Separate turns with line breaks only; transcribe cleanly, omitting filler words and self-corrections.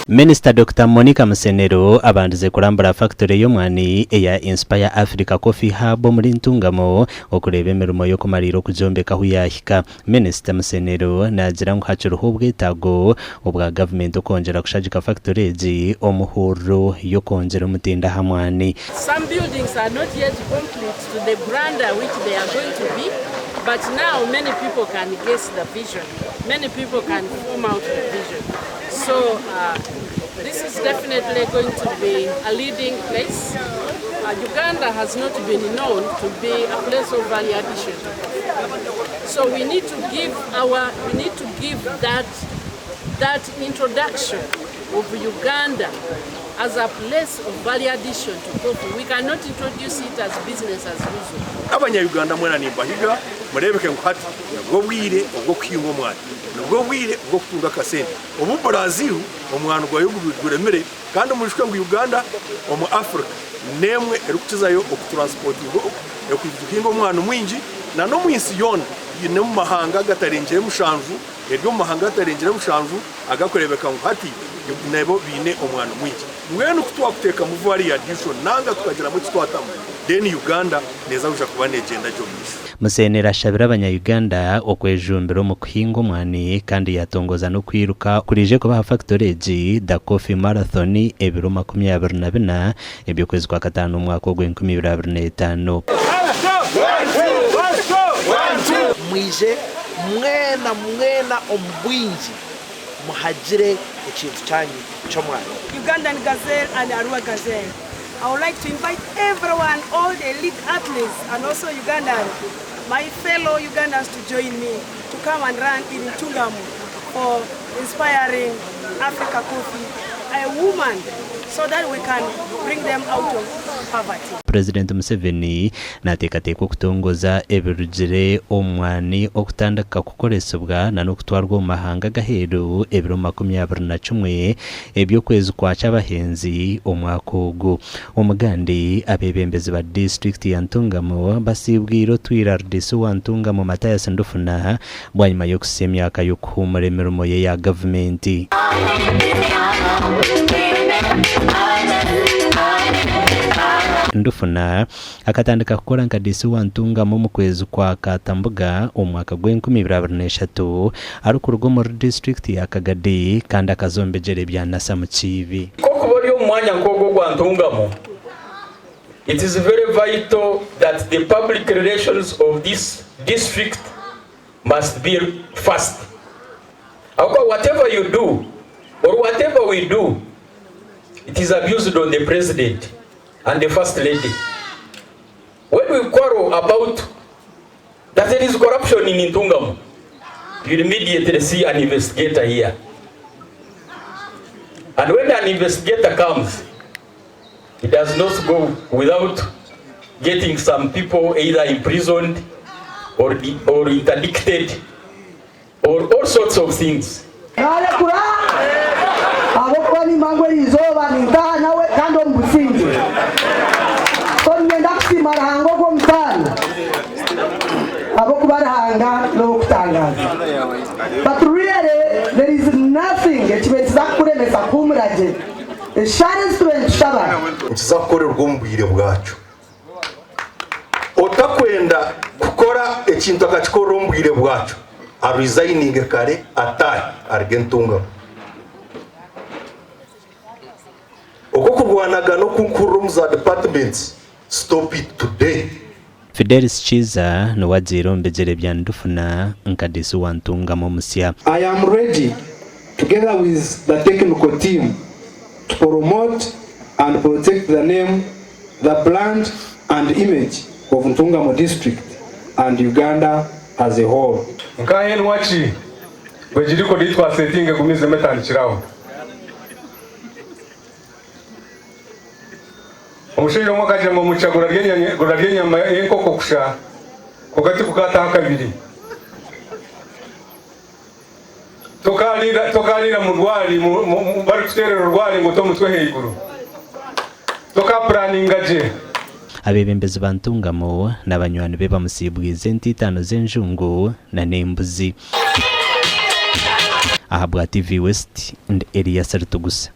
Minisita Dokita Monica Musenero abandize kurambura fakitore y'omwani eya Inspire Africa Coffee Hub omuri Ntungamo okureeba emirimo y'okumariira okugyombeka ahu yaahika. Minisita Musenero naagira ngu hakiriho obwetaago obwa gavumenti okwongyera kushagika fakitore egi omuhururu y'okwongyera omutindo aha mwani.
Some buildings are not yet complete to the grandeur which they are going to be but now many people can guess the vision, many people can form out the vision. So uh, this is definitely going to be a leading place. Uh, Uganda has not been known to be a place of value addition to coffee. So we need to give our we need to give that that introduction of Uganda as a place of value addition to coffee. We cannot introduce it as business as usual.
Abanya-Uganda mwena nimbahiga mureebeke ngu hati nibwo bwire obw'okuhinga omwani, nibwo bwire obw'okutunga akasente. Obu Brazil omwani gwayo guremire kandi mwijuke ngu Uganda omu Africa n'emwe erikukizayo okutransportinga okuhinga omwani mwingi na n'omu nsi yoona n'omu mahanga agatarengire mushanju eri omu mahanga agatarengire mushanju agakureebeka ngu hati nabo baine omwani mwingi. Mbwenu ku twakuteekamu value addition nanga tukagiramu eki twatamu then Uganda neeza kwija kuba neegyenda gye omu maisho.
Musenero ashabire abanya-Uganda okwejumbira omu kuhinga omwani kandi yatongoza n'okwiruka okuraije kuba aha fakitore egi, The Coffee Marathon, ebiro 24 eby'okwezi kwa kataano omwaka ogwa 2025.
Mwije mwena mwena omu bwingi muhagire ekintu kyanyu ky'omwani.
Ugandan Gazelle and Arua Gazelle. I would like to invite everyone, all the elite athletes and also Ugandans, my fellow Ugandans to join me to come and run in Ntungamo for inspiring Africa Coffee, a woman, so that we can bring them out of poverty.
Purezidenti Museveni naateekateeka okutongoza ebirugire omu mwani okutandika kukoresibwa na n'okutwarwa omu mahanga ag'aheeru ebiro 21 eby'okwezi kwa Kyabahenzi omwaka ogu. Omugandi, abeebembezi ba disiturikiti ya Ntungamo basiibwire otwire RDC wa Ntungamo Mathias Ndufuna bwanyima y'okuhitsya emyaka y'okuhuumura emirimo ye ya gavumenti. Ndufuna akatandika kukora nka DC wa Ntungamo omu kwezi kwa Katambuga omu mwaka gw'enkumi ibiri abiri n'eshatu arikuruga omuri disiturikiti ya Kagadi kandi akaza omu bigyere bya Nasser Mukiibi.
Nk'okuba ori omu mwanya nk'ogwo ogwa Ntungamo, it is very vital that the public relations of this district must be first. Ahabw'okuba whatever you do or whatever we do, it is abused on the president and the first lady. When we quarrel about that there is corruption in Ntungamo, you immediately see an investigator here. And when an investigator comes, he does not go without getting some people either imprisoned or, or interdicted or all sorts of things.
Naarekura, ahabw'okuba nimba ngu eri izooba nintaaha nawe kandi omu busingye. So niinyenda kusiima Ruhanga ogw'omutaano ahabw'okuba Ruhanga n'ow'okutangaaza. But really there is nothing ekibaire nikiza kukuremesa kuhuumura gye. Eshaara ezi tubaire nitushaba.
Nikiza kukorerwa omu bwire bwakyo. Otakwenda kukora ekintu akakikorera omu bwire bwakyo, arizayininge kare ataahe aruge Ntungamo. Okwo okurwanagana oku nkuhurira omu za departments, stop it today.
Fidelis Kiiza niwe agiire omu bigyere bya Ndufuna nka Diisi wa Ntungamo omusya.
I am ready together with the technical team to promote and protect the name, the brand and image of Ntungamo district and Uganda as a whole.
Nkaahenwa ki ngu egi record ei twasetinga egumizemu etandikire aho? Omushaija omwe akagira ngu omugisha gurarya enyama y'enkoko kusha kwonka tigukaataho kabiri. Tokaariira mu rwari barikuteerera orwari ngu ote omutwe ahaiguru. Tokapuraninga gye.
Abeebembezi ba Ntungamo na banywani be bamusiibwize ente itaano z'enjungu na n'embuzi. Ahabwa TV West, ndi Elias Rutuguse.